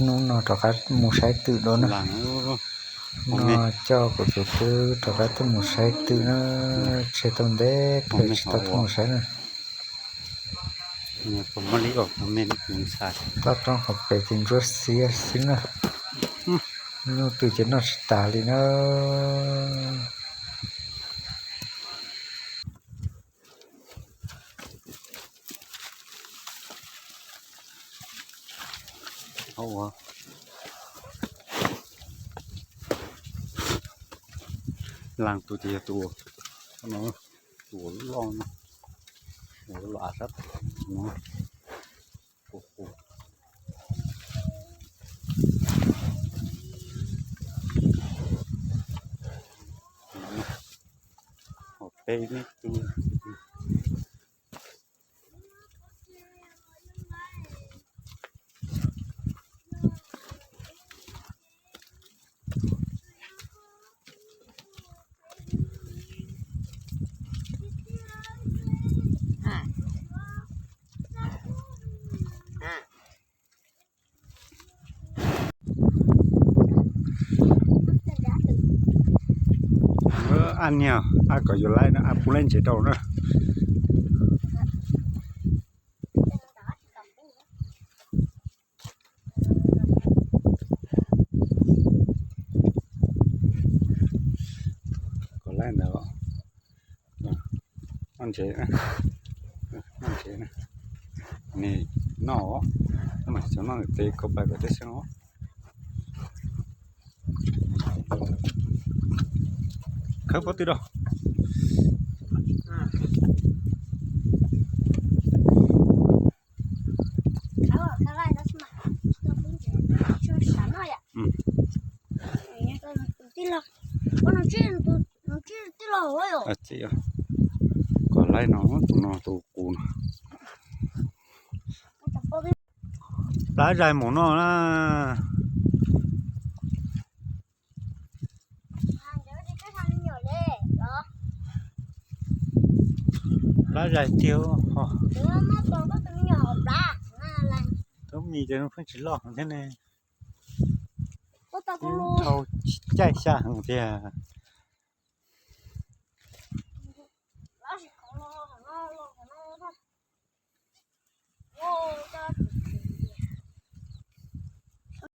Hnub no rov qab mus saib twm dua na. No coj kuv tus tub rov qab tuaj mus saib twm na, tseg tau ntev kawg tsis tau tuaj mus saib na. Toj roob hauv pes ces ntsuab xiab xwb na. Nyuj twm ces noj tsis tas li na. Laag tus ces yog tus, tus loj, tus loj sab no. Peb tus. Ab niag, ab kom yuav laib no, ab pub laib ntsev rau na. Kom laib ntawd, noj ntsev, noj ntsev, nim noj, xyov noj nws tes kov pais kom teb xeeb os. Khawb pob tw rau. Tij laug, koj no tij laug, tij laug, kom laib no, tus no tus qus no. Plab zais mus no na. Plab zais tiag. Tub mis ces pheej tsis loj thiab ne. Dhau caij xya heev tiag.